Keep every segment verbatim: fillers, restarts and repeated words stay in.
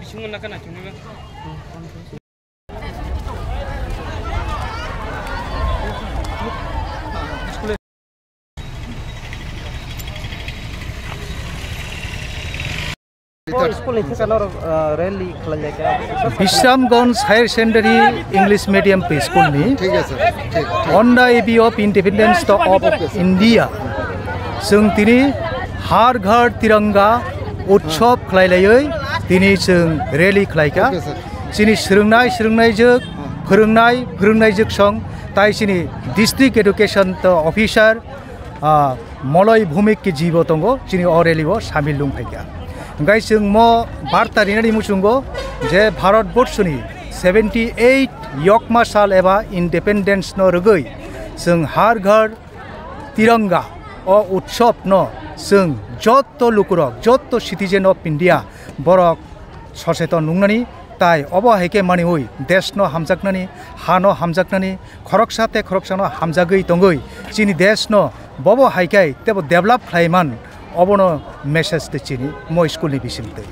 School ni thika norok, ah, rally khlai lai kha. Bisramganj Higher Secondary English Medium Preschool ni ঠিক আছে, ঠিক, ঠিক। On the eve of Independence of India, chwng tini Har Ghar Tiranga Utsav khlai laiwi tini chwng rally khlai kha. ঠিক আছে। Chini swrwngnai, swrwngnai jwk, হ্যাঁ। Phwrwngnai, phwrwngnai jwk song, tai chini District Education Officer, ah, Moloi Bhumik ke jibo tongo, chini o rally o samil wng phaikha. Hingkai chwng mo barta rinani muchungo je Bharat Borshoni seventy eight yokma sal eba independence no rwgwi chwng Har Ghar Tiranga o utsav no chwng jotto lukurok, jotto citizen of India borok soseton wngnani, tai obo hai khe maniwi desh no hamjaknani, ha no hamjaknani, khoroksa tei khoroksa no hamjagwi tongwi chini desh no bobo hai khe tebo develop khlai man, obono message tei chini mo school ni bising twi.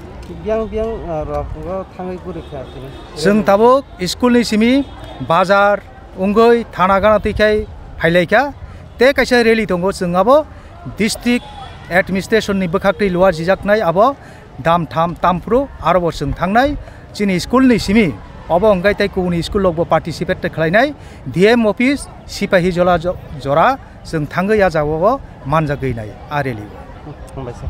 Biyang biyang, ah, rok go thangwi guri kha chini. Chwng tabuk school ni simi bazar wngwi thana gana twi khai phailai kha, tei kaisa rally tongo, chwng abo district administration ni bwkhak twi luar jijaknai abo dam tham tam phuru aro bo chwng thangnai chini school ni simi obo hwnkhe tei kubuni school rok bo participate khlainai D M office Sipahijola jo-, jora chwng thangwi a jagao manjagwi nai a rally o. Hambai sir.